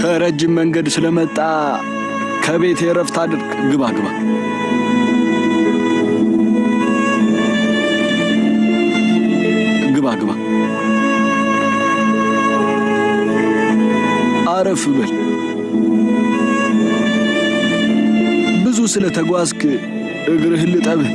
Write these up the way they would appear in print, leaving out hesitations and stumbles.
ከረጅም መንገድ ስለመጣ ከቤት እረፍት አድርግ። ግባ ግባ። ግባ ግባ። አረፍ በል። ብዙ ስለተጓዝክ እግርህን ልጠብህ።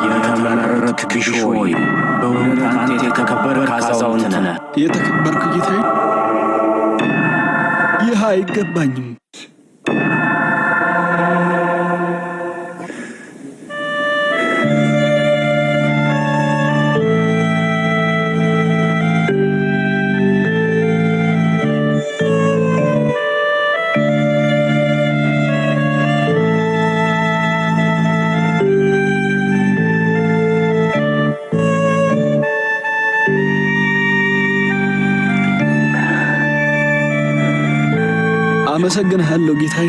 የተመረጥክ ቢሾይ፣ በእውነት አንተ የተከበርክ አዛውንት ነህ። የተከበርክ ጌታዬ፣ ይህ አይገባኝም። አመሰግንሃለሁ ጌታዬ።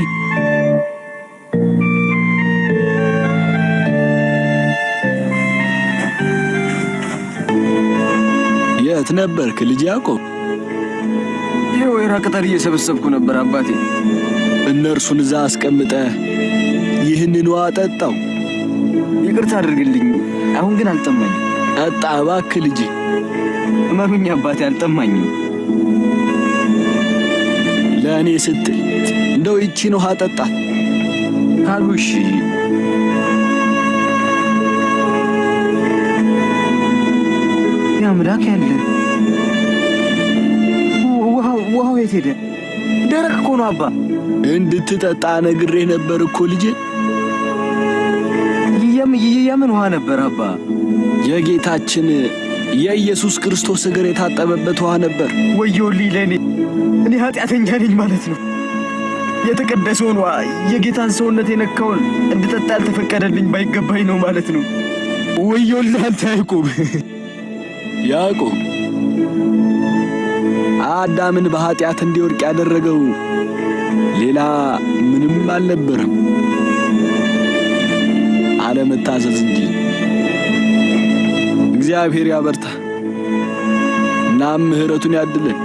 የት ነበርክ ልጅ ያዕቆብ? የወይራ ቅጠል እየሰበሰብኩ ነበር አባቴ። እነርሱን እዛ አስቀምጠህ ይህንን ውሃ ጠጣው። ይቅርታ አድርግልኝ፣ አሁን ግን አልጠማኝም። ጠጣ እባክህ ልጄ። እመኑኝ አባቴ፣ አልጠማኝም። ለእኔ ስትል እንደው ይቺን ውሃ ጠጣት። ካሉ እሺ። የአምላክ ያለ ውሃው የት ሄደ? ደረቅ እኮ ነው አባ። እንድትጠጣ ነግሬህ ነበር እኮ ልጄ። የምን ውሃ ነበር አባ? የጌታችን የኢየሱስ ክርስቶስ እግር የታጠበበት ውሃ ነበር። ወዮልኝ ለእኔ፣ እኔ ኃጢአተኛ ነኝ ማለት ነው። የተቀደሰውን ውሃ የጌታን ሰውነት የነካውን እንድጠጣ ያልተፈቀደልኝ ባይገባኝ ነው ማለት ነው። ወዮልህ አንተ ያዕቆብ። ያዕቆብ፣ አዳምን በኃጢአት እንዲወድቅ ያደረገው ሌላ ምንም አልነበረም፣ አለመታዘዝ እንጂ። እግዚአብሔር ያበርታ፣ እናም ምሕረቱን ያድለን።